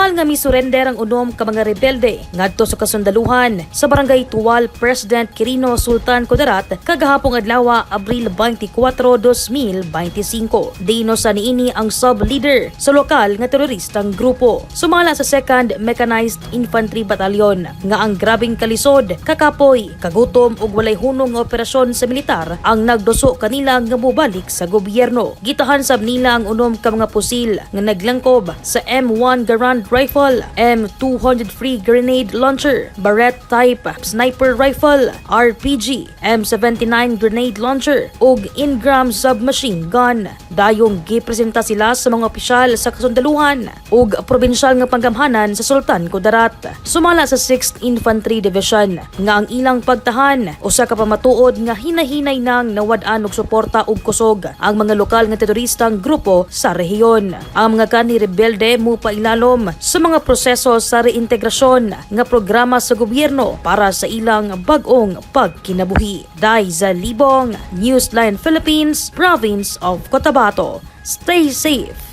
Pormal nga misurrender ang 6 ka mga rebelde ngadto sa kasundaluhan sa Barangay Tuwal, President Quirino, Sultan Kudarat kagahapong adlaw, Abril 24, 2025. Dino sa niini ang sub-leader sa lokal nga teroristang grupo. Sumala sa 2nd Mechanized Infantry Battalion nga ang grabing kalisod, kakapoy, kagutom ug walay hunong nga operasyon sa militar ang nagduso kanila nga mobalik sa gobyerno. Gitahan sab nila ang 6 ka mga pusil nga naglangkob sa M1 Garand rifle, M203 grenade launcher, Barrett type sniper rifle, RPG, M79 grenade launcher ug Ingram submachine gun. Dayong gipresenta sila sa mga opisyal sa kasundaluhan ug probinsyal nga panggamhanan sa Sultan Kudarat. Sumala sa 6th Infantry Division nga ang ilang pagtahan usa ka pamatuod nga hinahinay nang nawad-an og suporta ug kusog ang mga lokal nga teroristang grupo sa rehiyon. Ang mga kani rebelde mopailalom sa mga proseso sa reintegrasyon nga programa sa gobyerno para sa ilang bag-ong pagkinabuhi. Daiza Libong, Newsline Philippines, Province of Cotabato. Stay safe.